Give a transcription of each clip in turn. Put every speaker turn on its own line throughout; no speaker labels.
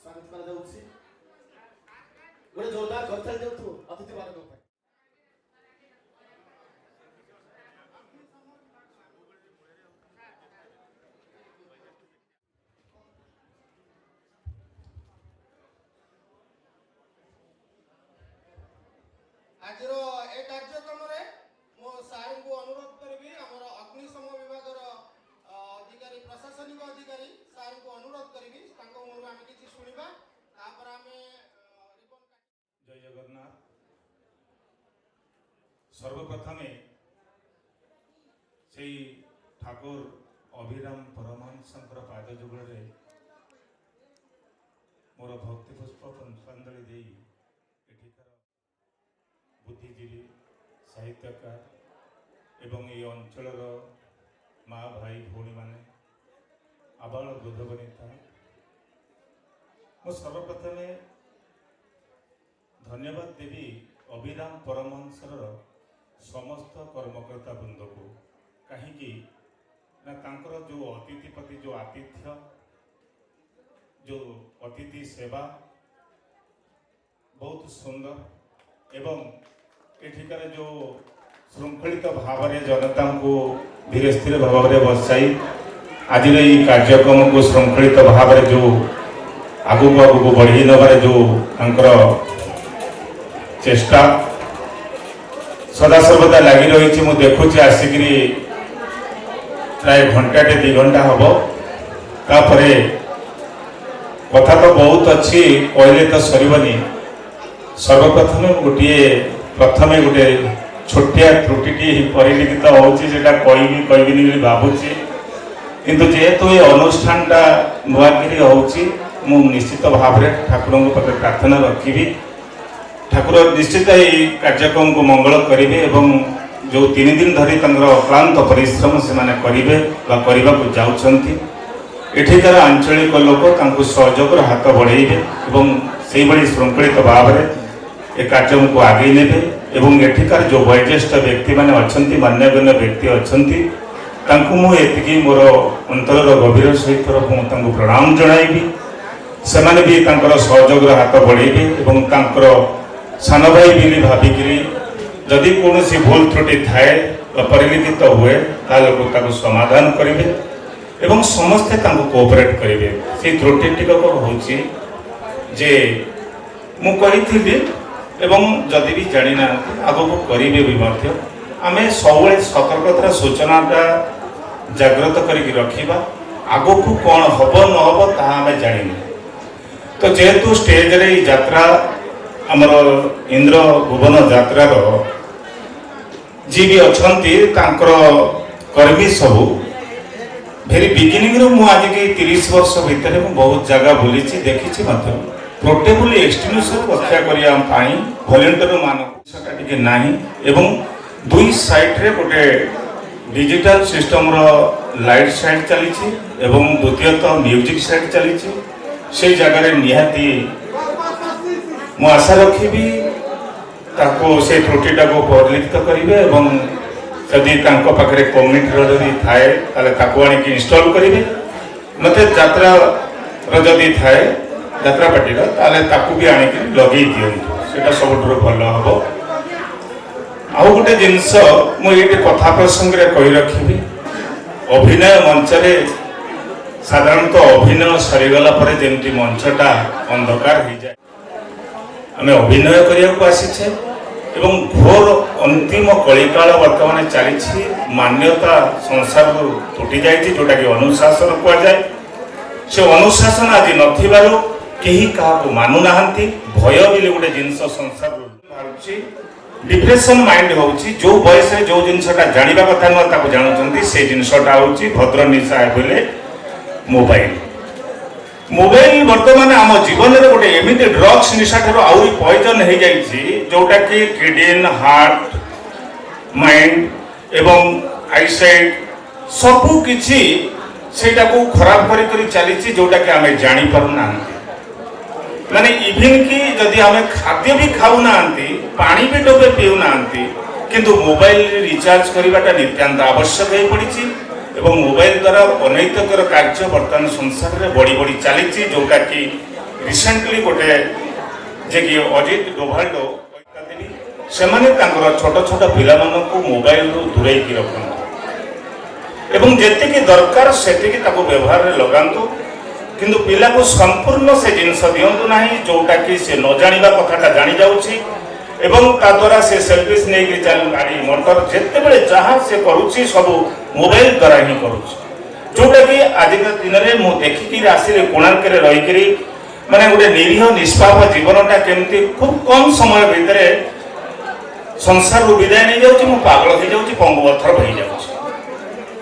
ସ୍ୱାଗତ କରାଯାଉଛି। ଗୋଟେ ଜୋରଦାର କରତାଳି ଦିଅନ୍ତୁ ଅତିଥିମାନଙ୍କ ପାଇଁ।
ଆଜିର ଏ କାର୍ଯ୍ୟକ୍ରମରେ ମୁଁ ସାର୍ଙ୍କୁ ଅନୁରୋଧ କରିବି, ଆମର ଅଗ୍ନିଶମ ବିଭାଗର ଅଧିକାରୀ, ପ୍ରଶାସନିକ ଅଧିକାରୀ ସାର୍ଙ୍କୁ ଅନୁରୋଧ କରିବି, ତାଙ୍କ ମୁହଁରୁ ଆମେ କିଛି ଶୁଣିବା, ତାପରେ ଆମେ ରିବନ କାଟିବା।
ଜୟ ଜଗନ୍ନାଥ। ସର୍ବପ୍ରଥମେ ସେଇ ଠାକୁର ଅଭିରାମ ପରମହଂସଙ୍କର ପାଦ ଯୁଗଳରେ ମୋର ଭକ୍ତି ପୁଷ୍ପ ପୁଷ୍ପାଞ୍ଜଳି ଦେଇ ଏଠିକାର ବୁଦ୍ଧିଜୀବୀ, ସାହିତ୍ୟକାର ଏବଂ ଏହି ଅଞ୍ଚଳର ମା, ଭାଇ, ଭଉଣୀମାନେ, ଆବାଳ ବୃଦ୍ଧ ବନିତା, ମୁଁ ସର୍ବପ୍ରଥମେ ଧନ୍ୟବାଦ ଦେବି ଅଭିରାମ ପରମହଂସର ସମସ୍ତ କର୍ମକର୍ତ୍ତା ବୃନ୍ଦକୁ। କାହିଁକି ନା ତାଙ୍କର ଯେଉଁ ଅତିଥି ପ୍ରତି ଯେଉଁ ଆତିଥ୍ୟ, ଯେଉଁ ଅତିଥି ସେବା ବହୁତ ସୁନ୍ଦର ଏବଂ ଏଠିକାର ଯେଉଁ ଶୃଙ୍ଖଳିତ ଭାବରେ ଜନତାଙ୍କୁ ଧୀରେ ସ୍ଥିର ଭାବରେ ବସାଇ ଆଜିର ଏହି କାର୍ଯ୍ୟକ୍ରମକୁ ଶୃଙ୍ଖଳିତ ଭାବରେ ଯେଉଁ ଆଗକୁ ଆଗକୁ ବଢ଼େଇ ନେବାରେ ଯେଉଁ ତାଙ୍କର ଚେଷ୍ଟା ସଦାସର୍ବଦା ଲାଗି ରହିଛି। ମୁଁ ଦେଖୁଛି ଆସିକିରି ପ୍ରାୟ ଘଣ୍ଟାଟେ 2 ଘଣ୍ଟା ହବ। ତାପରେ କଥା ତ ବହୁତ ଅଛି, କହିଲେ ତ ସରିବନି। ସର୍ବପ୍ରଥମେ ମୁଁ ପ୍ରଥମେ ଗୋଟିଏ ଛୋଟିଆ ତ୍ରୁଟିଟି ପରିଲିଖିତ ହେଉଛି, ସେଟା କହିବି କହିବିନି ବୋଲି ଭାବୁଛି। କିନ୍ତୁ ଯେହେତୁ ଏ ଅନୁଷ୍ଠାନଟା ନୂଆକିରି ହେଉଛି, ମୁଁ ନିଶ୍ଚିତ ଭାବରେ ଠାକୁରଙ୍କ ପାଖରେ ପ୍ରାର୍ଥନା ରଖିବି, ଠାକୁର ନିଶ୍ଚିତ ଏଇ କାର୍ଯ୍ୟକ୍ରମକୁ ମଙ୍ଗଳ କରିବେ ଏବଂ ଯେଉଁ 3 ଦିନ ଧରି ତାଙ୍କର ଅକ୍ଳାନ୍ତ ପରିଶ୍ରମ ସେମାନେ କରିବେ ବା କରିବାକୁ ଯାଉଛନ୍ତି, ଏଠିକାର ଆଞ୍ଚଳିକ ଲୋକ ତାଙ୍କୁ ସହଯୋଗର ହାତ ବଢ଼େଇବେ ଏବଂ ସେଇଭଳି ଶୃଙ୍ଖଳିତ ଭାବରେ ଏ କାର୍ଯ୍ୟକ୍ରମକୁ ଆଗେଇ ନେବେ। ଏବଂ ଏଠିକାର ଯେଉଁ ବୟୋଜ୍ୟେଷ୍ଠ ବ୍ୟକ୍ତିମାନେ ଅଛନ୍ତି, ମାନ୍ୟଗଣ୍ୟ ବ୍ୟକ୍ତି ଅଛନ୍ତି, ତାଙ୍କୁ ମୁଁ ଏତିକି ମୋର ଅନ୍ତରର ଗଭୀର ସହିତ ମୁଁ ତାଙ୍କୁ ପ୍ରଣାମ ଜଣାଇବି। ସେମାନେ ବି ତାଙ୍କର ସହଯୋଗର ହାତ ବଢ଼େଇବେ ଏବଂ ତାଙ୍କର ସାନ ଭାଇ ବୋଲି ଭାବିକିରି ଯଦି କୌଣସି ଭୁଲ ତ୍ରୁଟି ଥାଏ ବା ପରିଲିଖିତ ହୁଏ, ତାହେଲେ ଲୋକ ତାକୁ ସମାଧାନ କରିବେ ଏବଂ ସମସ୍ତେ ତାଙ୍କୁ କୋଅପରେଟ୍ କରିବେ। ସେଇ ତ୍ରୁଟି ଟିକକ ହେଉଛି ଯେ ମୁଁ କହିଥିଲି ଏବଂ ଯଦି ବି ଜାଣିନାହାନ୍ତି, ଆଗକୁ କରିବେ ବି ମଧ୍ୟ, ଆମେ ସବୁବେଳେ ସତର୍କତାର ସୂଚନାଟା ଜାଗ୍ରତ କରିକି ରଖିବା। ଆଗକୁ କ'ଣ ହବ ନ ହବ ତାହା ଆମେ ଜାଣିନୁ। ତ ଯେହେତୁ ଷ୍ଟେଜରେ ଏଇ ଯାତ୍ରା, ଆମର ଇନ୍ଦ୍ର ଭୁବନ ଯାତ୍ରାର ଯିଏ ବି ଅଛନ୍ତି, ତାଙ୍କର କର୍ମୀ ସବୁ ଭେରି ବିଗିନିଂରୁ, ମୁଁ ଆଜିକି 30 ବର୍ଷ ଭିତରେ ମୁଁ ବହୁତ ଜାଗା ବୁଲିଛି, ଦେଖିଛି ମଧ୍ୟ, ପୋର୍ଟେବୁଲ ଏକ୍ସଟିନ୍ୟୁସର ରକ୍ଷା କରିବା ପାଇଁ ଭଲେଣ୍ଟିୟର ମାନଙ୍କୁ ସେଟା ଟିକେ ନାହିଁ। ଏବଂ ଦୁଇ ସାଇଡ୍ରେ ଗୋଟେ ଡିଜିଟାଲ ସିଷ୍ଟମର ଲାଇଟ୍ ସାଇଡ୍ ଚାଲିଛି ଏବଂ ଦ୍ୱିତୀୟତଃ ମ୍ୟୁଜିକ୍ ସାଇଡ୍ ଚାଲିଛି। ସେଇ ଜାଗାରେ ନିହାତି ମୁଁ ଆଶା ରଖିବି ତାକୁ ସେ ତ୍ରୁଟିଟାକୁ ପରିଲିଖିତ କରିବେ ଏବଂ ଯଦି ତାଙ୍କ ପାଖରେ କମିଟିର ଯଦି ଥାଏ, ତାହେଲେ ତାକୁ ଆଣିକି ଇନଷ୍ଟଲ୍ କରିବେ। ନଚେତ୍ ଯାତ୍ରାର ଯଦି ଥାଏ, ଯାତ୍ରା ପାର୍ଟିର, ତାହେଲେ ତାକୁ ବି ଆଣିକି ଲଗେଇ ଦିଅନ୍ତୁ, ସେଇଟା ସବୁଠାରୁ ଭଲ ହେବ। ଆଉ ଗୋଟେ ଜିନିଷ ମୁଁ ଏଇଠି କଥା ପ୍ରସଙ୍ଗରେ କହି ରଖିବି, ଅଭିନୟ ମଞ୍ଚରେ ସାଧାରଣତଃ ଅଭିନୟ ସରିଗଲା ପରେ ଯେମିତି ମଞ୍ଚଟା ଅନ୍ଧକାର ହେଇଯାଏ, ଆମେ ଅଭିନୟ କରିବାକୁ ଆସିଛେ ଏବଂ ଘୋର ଅନ୍ତିମ କଳିକାଳ ବର୍ତ୍ତମାନ ଚାଲିଛି। ମାନ୍ୟତା ସଂସାରରୁ ତୁଟି ଯାଇଛି, ଯୋଉଟାକି ଅନୁଶାସନ କୁହାଯାଏ। ସେ ଅନୁଶାସନ ଆଜି ନଥିବାରୁ କେହି କାହାକୁ ମାନୁନାହାନ୍ତି। ଭୟ ବୋଲି ଗୋଟେ ଜିନିଷ ସଂସାରରୁ ବାହାରୁଛି। ଡିପ୍ରେସନ ମାଇଣ୍ଡ ହେଉଛି। ଯୋଉ ବୟସରେ ଯୋଉ ଜିନିଷଟା ଜାଣିବା କଥା ନୁହଁ, ତାକୁ ଜାଣୁଛନ୍ତି। ସେ ଜିନିଷଟା ହେଉଛି ଭଦ୍ର ନିଶା ବୋଇଲେ ମୋବାଇଲ। ମୋବାଇଲ ବର୍ତ୍ତମାନ ଆମ ଜୀବନରେ ଗୋଟେ ଏମିତି ଡ୍ରଗ୍ସ ନିଶା ଠାରୁ ଆହୁରି ପଏଜନ ହେଇଯାଇଛି, ଯୋଉଟା କି କିଡନୀ, ହାର୍ଟ, ମାଇଣ୍ଡ ଏବଂ ଆଇସାଇଟ୍ ସବୁ କିଛି ସେଇଟାକୁ ଖରାପ କରି କରି ଚାଲିଛି, ଯୋଉଟାକି ଆମେ ଜାଣିପାରୁନାହାନ୍ତି। ମାନେ ଇଭିନ୍ କି ଯଦି ଆମେ ଖାଦ୍ୟ ବି ଖାଉନାହାନ୍ତି, ପାଣି ବି ଟୋପେ ପିଉନାହାନ୍ତି, କିନ୍ତୁ ମୋବାଇଲରେ ରିଚାର୍ଜ କରିବାଟା ନିତ୍ୟାନ୍ତ ଆବଶ୍ୟକ ହୋଇପଡ଼ିଛି। ଏବଂ ମୋବାଇଲ ଦ୍ୱାରା ଅନୈତିକର କାର୍ଯ୍ୟ ବର୍ତ୍ତମାନ ସଂସାରରେ ବଢ଼ି ବଢ଼ି ଚାଲିଛି, ଯୋଉଟାକି ରିସେଣ୍ଟଲି ଗୋଟେ ଯେ କି ଅଜିତ ଡୋଭାଲ ଦେବି, ସେମାନେ ତାଙ୍କର ଛୋଟ ଛୋଟ ପିଲାମାନଙ୍କୁ ମୋବାଇଲରୁ ଦୂରେଇକି ରଖନ୍ତୁ ଏବଂ ଯେତିକି ଦରକାର ସେତିକି ତାକୁ ବ୍ୟବହାରରେ ଲଗାନ୍ତୁ। କିନ୍ତୁ ପିଲାକୁ ସମ୍ପୂର୍ଣ୍ଣ ସେ ଜିନିଷ ଦିଅନ୍ତୁ ନାହିଁ ଯୋଉଟାକି ସେ ନ ଜାଣିବା କଥାଟା ଜାଣି ଯାଉଛି ଏବଂ ତା ଦ୍ୱାରା ସେ ସେଲଫିସ୍ ନେଇକି ଚାଲ ଗାଡ଼ି ମଟର ଯେତେବେଳେ ଯାହା ସେ କରୁଛି, ସବୁ ମୋବାଇଲ ଦ୍ୱାରା ହିଁ କରୁଛି। ଯୋଉଟାକି ଆଜିକା ଦିନରେ ମୁଁ ଦେଖିକିରି ଆସିଲି କୋଣାର୍କରେ ରହିକିରି, ମାନେ ଗୋଟେ ନିରୀହ ନିଷ୍ପାପ ଜୀବନଟା କେମିତି ଖୁବ୍ କମ୍ ସମୟ ଭିତରେ ସଂସାରରୁ ବିଦାୟ ନେଇଯାଉଛି। ମୁଁ ପାଗଳ ହେଇଯାଉଛି, ପଙ୍ଗୁ ଅଥର୍ବ ହେଇଯାଉଛି।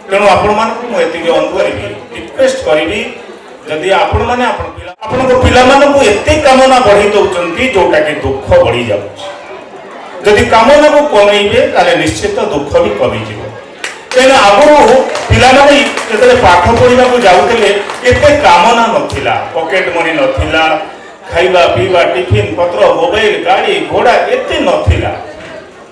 ତେଣୁ ଆପଣମାନଙ୍କୁ ମୁଁ ଏତିକି ଅନୁରୋଧ କରିବି, ରିକ୍ୱେଷ୍ଟ କରିବି, ଯଦି ଆପଣମାନେ ଆପଣ ପିଲା ଆପଣଙ୍କ ପିଲାମାନଙ୍କୁ ଏତେ କାମନା ବଢେଇ ଦଉଛନ୍ତି ଯୋଉଟାକି ଦୁଃଖ ବଢି ଯାଉଛି। ଯଦି କାମନାକୁ କମେଇବେ, ତାହେଲେ ନିଶ୍ଚିତ ଦୁଃଖ ବି କମିଯିବ। ତେଣୁ ଆଗରୁ ପିଲାମାନେ ଯେତେବେଳେ ପାଠ ପଢିବାକୁ ଯାଉଥିଲେ, ଏତେ କାମନା ନଥିଲା, ପକେଟ ମନି ନଥିଲା, ଖାଇବା ପିଇବା, ଟିଫିନ ପତ୍ର, ମୋବାଇଲ, ଗାଡ଼ି ଘୋଡ଼ା ଏତେ ନଥିଲା।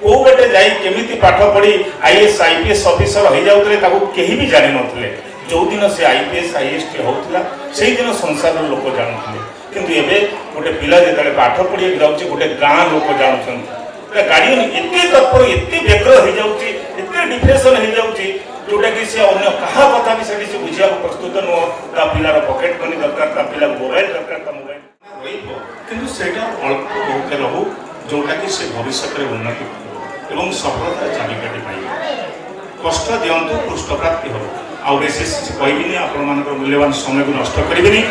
କୋଉ ବାଟେ ଯାଇ କେମିତି ପାଠ ପଢି ଆଇଏଏସ୍ ଆଇପିଏସ୍ ଅଫିସର ହେଇଯାଉଥିଲେ, ତାକୁ କେହି ବି ଜାଣିନଥିଲେ। ଯୋଉଦିନ ସେ ଆଇପିଏସ୍ ଆଇଏଏସ୍ ଟି ହଉଥିଲା, ସେଇଦିନ ସଂସାରର ଲୋକ ଜାଣୁଥିଲେ। କିନ୍ତୁ ଏବେ ଗୋଟେ ପିଲା ଯେତେବେଳେ ପାଠ ପଢିବାକୁ ଯାଉଛି, ଗୋଟେ ଗାଁ ଲୋକ ଜାଣୁଛନ୍ତି। ଗାର୍ଡିଆନ ଏତେ ତତ୍ପର, ଏତେ ବ୍ୟଗ୍ର ହେଇଯାଉଛି, ଏତେ ଡିପ୍ରେସନ ହେଇଯାଉଛି, ଯୋଉଟାକି ସେ ଅନ୍ୟ କାହା କଥା ବି ସେଠି ସେ ବୁଝିବାକୁ ପ୍ରସ୍ତୁତ ନୁହଁ। ତା ପିଲାର ପକେଟ ମନି ଦରକାର, ତା ପିଲାକୁ ମୋବାଇଲ ଦରକାର, ତା ମୋବାଇଲ ରହିବ, କିନ୍ତୁ ସେଇଟା ଅଳ୍ପ ବହୁତ ରହୁ, ଯୋଉଟାକି ସେ ଭବିଷ୍ୟତରେ ଉନ୍ନତି କରିବ ଏବଂ ସଫଳତାର ଚାବିକାଠି ପାଇବ। କଷ୍ଟ ଦିଅନ୍ତୁ, କୃଷ୍ଣ ପ୍ରାପ୍ତି ହେବ। ଆଉ ବେଶୀ କିଛି କହିବିନି, ଆପଣମାନଙ୍କର ମୂଲ୍ୟବାନ ସମୟକୁ ନଷ୍ଟ କରିବିନି।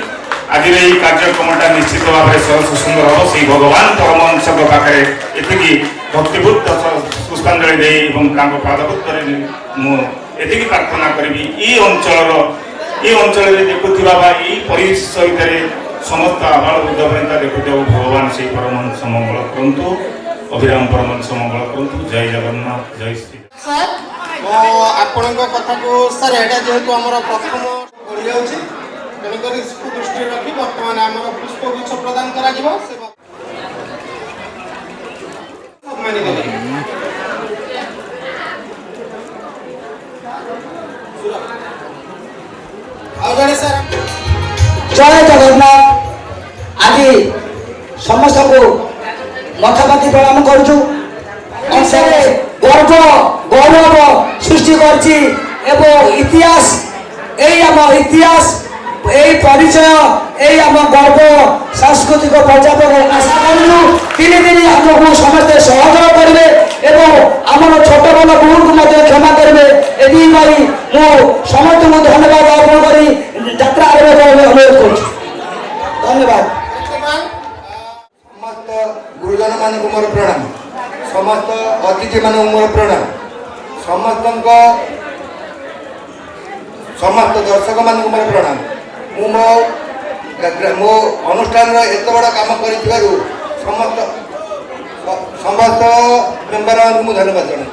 ଆଜିର ଏଇ କାର୍ଯ୍ୟକ୍ରମଟା ନିଶ୍ଚିତ ଭାବରେ ସରସ ସୁନ୍ଦର ହେବ। ସେଇ ଭଗବାନ ପରମହଂସଙ୍କ ପାଖରେ ଏତିକି ଭକ୍ତିପୂତ ପୁଷ୍ପାଞ୍ଜଳି ଦେଇ ଏବଂ ତାଙ୍କ ପାଦପତ୍ରରେ ମୁଁ ଏତିକି ପ୍ରାର୍ଥନା କରିବି, ଏଇ ଅଞ୍ଚଳରେ ଦେଖୁଥିବା ବା ଏଇ ପରିବେଶ ଭିତରେ ସମସ୍ତ ଆବାଳ ବୃଦ୍ଧ ବନିତା ଦେଖୁଥିବା, ଭଗବାନ ସେଇ ପରମହଂସ ମଙ୍ଗଳ କରନ୍ତୁ। ଅଭିରାମ ପରମହଂସ ମଙ୍ଗଳ କରନ୍ତୁ। ଜୟ ଜଗନ୍ନାଥ, ଜୟ ଶ୍ରୀ
ସାର୍, ମୁଁ ଆପଣଙ୍କ କଥାକୁ, ସାର୍, ଏଇଟା ଯେହେତୁ ଆମର ପ୍ରଥମ ବଢ଼ିଯାଉଛି, ତେଣୁକରି ଦୃଷ୍ଟିରେ ରଖି ବର୍ତ୍ତମାନ ଆମର ପୁଷ୍ପଗୁଚ୍ଛ ପ୍ରଦାନ କରାଯିବ। ସେ ସମ୍ମାନିତ କରିବେ। ଆଉ ଜଣେ ସାର୍।
ଜୟ ଜଗନ୍ନାଥ। ଆଜି ସମସ୍ତଙ୍କୁ ମଥାପାତି ପ୍ରଣାମ କରୁଛୁ। ଓଡ଼ିଶାରେ ଗର୍ବ ଗୌରବ ସୃଷ୍ଟି କରିଛି ଏବଂ ଇତିହାସ, ଏଇ ଆମ ଇତିହାସ, ଏଇ ପରିଚୟ, ଏଇ ଆମ ଗର୍ବ, ସାଂସ୍କୃତିକ ପର୍ଯ୍ୟାପକ। ଆଶା କରୁଛୁ 3 ଦିନ ଆମକୁ ସମସ୍ତେ ସହଯୋଗ କରିବେ ଏବଂ ଆମର ଛୋଟ ବଡ଼ ଭୁଲକୁ ମଧ୍ୟ କ୍ଷମା କରିବେ। ଏତିକି କହି ମୁଁ ସମସ୍ତଙ୍କୁ ଧନ୍ୟବାଦ ଅର୍ପଣ କରି ଯାତ୍ରା ଆରମ୍ଭ କରିବା ଅନୁରୋଧ କରୁଛି। ଧନ୍ୟବାଦ।
ବର୍ତ୍ତମାନ
ସମସ୍ତ ଗୁରୁଜନମାନଙ୍କୁ ମୋର ପ୍ରଣାମ। ସମସ୍ତ ଅତିଥିମାନଙ୍କୁ ମୋର ପ୍ରଣାମ। ସମସ୍ତ ଦର୍ଶକମାନଙ୍କୁ ମୋର ପ୍ରଣାମ। ମୁଁ ମୋ ଅନୁଷ୍ଠାନର ଏତେ ବଡ଼ କାମ କରିଥିବାରୁ ସମସ୍ତ ମେମ୍ବରମାନଙ୍କୁ ମୁଁ ଧନ୍ୟବାଦ ଜଣାଉଛି।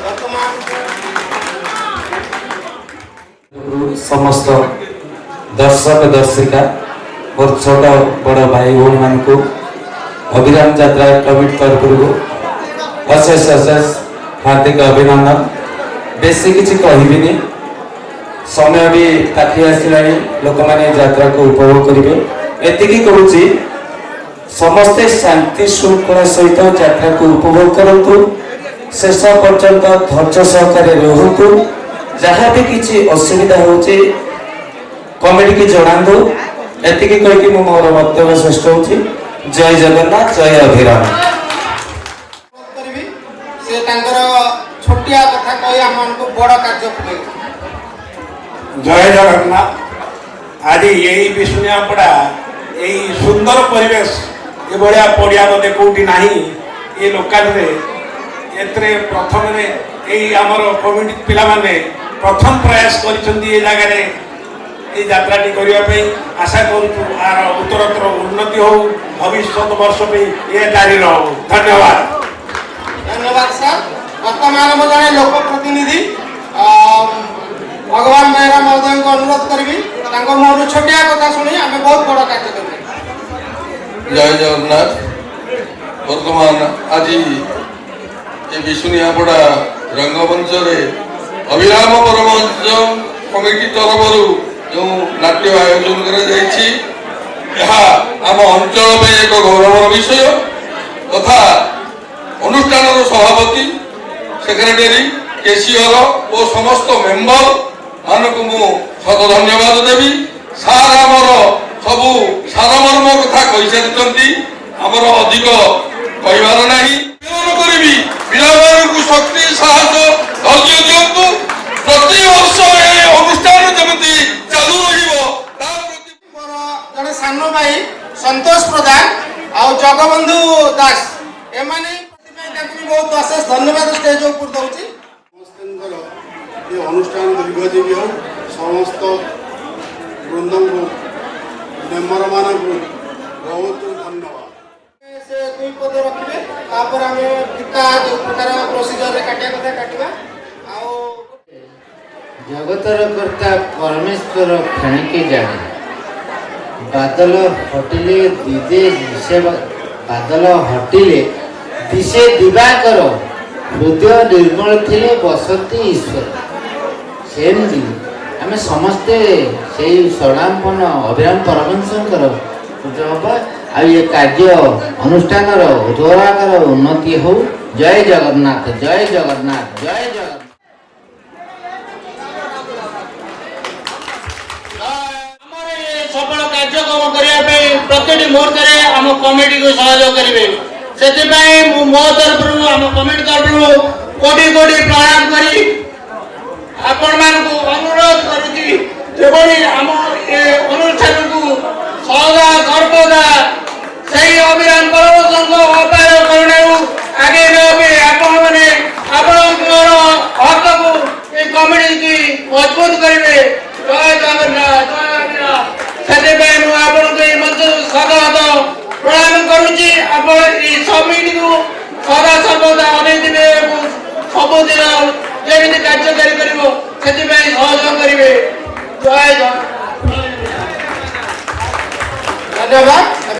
ବର୍ତ୍ତମାନ
ସମସ୍ତ ଦର୍ଶକ ଦର୍ଶିକା, ମୋର ଛୋଟ ବଡ଼ ଭାଇ ଭଉଣୀମାନଙ୍କୁ ଅଭିରାମ ଯାତ୍ରା କମିଟି ତରଫରୁ ଅଶେଷ ଅଶେଷ ହାର୍ଦ୍ଦିକ ଅଭିନନ୍ଦନ। ବେଶୀ କିଛି କହିବିନି, ସମୟ ବି ପାଖେଇ ଆସିଲାଣି, ଲୋକମାନେ ଯାତ୍ରାକୁ ଉପଭୋଗ କରିବେ। ଏତିକି କହୁଛି, ସମସ୍ତେ ଶାନ୍ତି ଶୃଙ୍ଖଳା ସହିତ ଯାତ୍ରାକୁ ଉପଭୋଗ କରନ୍ତୁ, ଶେଷ ପର୍ଯ୍ୟନ୍ତ ଧୈର୍ଯ୍ୟ ସହକାରେ ରୁହନ୍ତୁ। ଯାହା ବି କିଛି ଅସୁବିଧା ହେଉଛି, କମିଟିକି ଜଣାନ୍ତୁ। ଏତିକି କହିକି ମୁଁ ମୋର ବକ୍ତବ୍ୟ ଶେଷ ହେଉଛି। ଜୟ ଜଗନ୍ନାଥ, ଜୟ ଅଭିରାମ।
ଅନୁରୋଧ କରିବି, ସେ ତାଙ୍କର ଛୋଟିଆ କଥା କହି ଆମମାନଙ୍କୁ ବଡ଼ କାର୍ଯ୍ୟ ତୁଲେଇବେ।
ଜୟ ଜଗନ୍ନାଥ। ଆଜି ଏଇ ବିଷ୍ଣୁଆପଡ଼ା ଏଇ ସୁନ୍ଦର ପରିବେଶ, ଏଭଳିଆ ପଡ଼ିଆ ବୋଧେ କେଉଁଠି ନାହିଁ ଏ ଲୋକାଲରେ। ଏଥିରେ ପ୍ରଥମରେ ଏଇ ଆମର କମିଟି ପିଲାମାନେ ପ୍ରଥମ ପ୍ରୟାସ କରିଛନ୍ତି ଏ ଜାଗାରେ ଏଇ ଯାତ୍ରାଟି କରିବା ପାଇଁ। ଆଶା କରୁଛୁ ଆର ଉତ୍ତରୋତ୍ତର ଉନ୍ନତି ହଉ, ଭବିଷ୍ୟତ ବର୍ଷ ପାଇଁ ଏ ଜାରି ରହୁ। ଧନ୍ୟବାଦ।
ଧନ୍ୟବାଦ ସାର୍। ବର୍ତ୍ତମାନ ମୁଁ ଜଣେ ଲୋକ ପ୍ରତିନିଧି ଭଗବାନ ବେହେରା ମହୋଦୟଙ୍କୁ ଅନୁରୋଧ କରିବି, ତାଙ୍କ ମୁହଁରୁ ଛୋଟିଆ କଥା ଶୁଣି ଆମେ ବହୁତ ବଡ଼ କାର୍ଯ୍ୟ କରିବେ।
ଜୟ ଜଗନ୍ନାଥ। ବର୍ତ୍ତମାନ ଆଜି ଏ ବିଶୁନିଆପଡ଼ା ରଙ୍ଗମଞ୍ଚରେ ଅଭିରାମ ପରମହଂସ କମିଟି ତରଫରୁ ଯେଉଁ ନାଟ୍ୟ ଆୟୋଜନ କରାଯାଇଛି, ଏହା ଆମ ଅଞ୍ଚଳ ପାଇଁ ଏକ ଗୌରବର ବିଷୟ। ତଥା ଅନୁଷ୍ଠାନର ସଭାପତି, ସେକ୍ରେଟାରୀ, କେସିଅର ଓ ସମସ୍ତ ମେମ୍ବର ମାନଙ୍କୁ ମୁଁ ଶତ ଧନ୍ୟବାଦ ଦେବି। ସାର୍ ଆମର ସବୁ ସାରମର୍ମ କଥା କହିସାରିଛନ୍ତି, ଆମର ଅଧିକ କହିବାର ନାହିଁ। କରିବି ପିଲାମାନଙ୍କୁ ଶକ୍ତି, ସାହସ, ଧୈର୍ଯ୍ୟ ଦିଅନ୍ତୁ। ପ୍ରତିବର୍ଷ ଏ ଅନୁଷ୍ଠାନ ଯେମିତି ଚାଲୁ ରହିବ ତା ପ୍ରତି
ମୋର ଜଣେ ସାନ ଭାଇ ସନ୍ତୋଷ ପ୍ରଧାନ ଆଉ ଜଗବନ୍ଧୁ ଦାସ, ଏମାନେ ସେଥିପାଇଁ ତାଙ୍କୁ ବି ବହୁତ ଅଶେଷ ଧନ୍ୟବାଦ ଷ୍ଟେଜ ଉପରୁ ଦଉଛି।
ସମସ୍ତଙ୍କର ଏ ଅନୁଷ୍ଠାନ ଦୀର୍ଘଜୀବୀ ହେଉ। ସମସ୍ତ ବୃନ୍ଦଙ୍କୁ, ମେମ୍ବରମାନଙ୍କୁ ବହୁତ ଧନ୍ୟବାଦ।
ସେ ଦୁଇ ପଦ ରଖିବେ, ତାପରେ ଆମେ ଫିତା ଯୋଉ ପ୍ରକାର ପ୍ରୋସିଜରରେ କାଟିବା କଥା କାଟିବା। ଆଉ
ଜଗତର କର୍ତ୍ତା ପରମେଶ୍ୱର କ୍ଷଣିକେ ଜାଣେ। ବାଦଲ ହଟିଲେ ଦିଦେ ଦିଶେ, ବାଦଲ ହଟିଲେ ଦିଶେ ଦିବାକର, ହୃଦୟ ନିର୍ମଳ ଥିଲେ ବସନ୍ତି ଈଶ୍ୱର। ସେମିତି ଆମେ ସମସ୍ତେ ସେଇ ଶରଣାପନ୍ନ ଅଭିରାମ ପରମହଂସଙ୍କର ପୂଜା ହେବା ଆଉ ଏ କାର୍ଯ୍ୟ ଅନୁଷ୍ଠାନର ଉତ୍ତରାକାର ଉନ୍ନତି ହଉ। ଜୟ ଜଗନ୍ନାଥ, ଜୟ ଜଗନ୍ନାଥ, ଜୟ ଜଗନ୍ନାଥ।
ଆମର ଏ ସଫଳ କାର୍ଯ୍ୟକ୍ରମ କରିବା ପାଇଁ ପ୍ରତିଟି ମୁହୂର୍ତ୍ତରେ ଆମ କମିଟିକୁ ସହଯୋଗ କରିବେ। ସେଥିପାଇଁ ମୁଁ ମୋ ତରଫରୁ, ଆମ କମିଟି ତରଫରୁ କୋଟି କୋଟି ପ୍ରଣାମ କରି ଆପଣମାନଙ୍କୁ ଅନୁରୋଧ କରୁଛି, ଯେଭଳି ଆମ ଏ ଅନୁଷ୍ଠାନକୁ ସଦା ସର୍ବଦା ସେଇ ଅଭିରାମ ପରମହଂସଙ୍କ ଅପାର କରୁଣାରୁ ଆଗେଇ ନେବା ପାଇଁ ଆପଣମାନେ ଆପଣଙ୍କର ହକକୁ ଏ କମିଟିକି ମଜବୁତ କରିବେ। ଜୟ ଜଗନ୍ନାଥ, ଜୟ ଅଭିରାମ। ସେଥିପାଇଁ ମୁଁ ଆପଣଙ୍କୁ ଏଇ ମଞ୍ଚରୁ ସ୍ୱାଗତ ପ୍ରଣାମ କରୁଛି। ଆପଣ ଏଇ ସମିତିକୁ ସଦା ସର୍ବଦା ଅନେଇଥିବେ ଏବଂ ସବୁଦିନ ଯେମିତି କାର୍ଯ୍ୟକାରୀ କରିବ ସେଥିପାଇଁ ସହଯୋଗ କରିବେ। ଜୟ ଜଗନ୍ନାଥ।
ଧନ୍ୟବାଦ।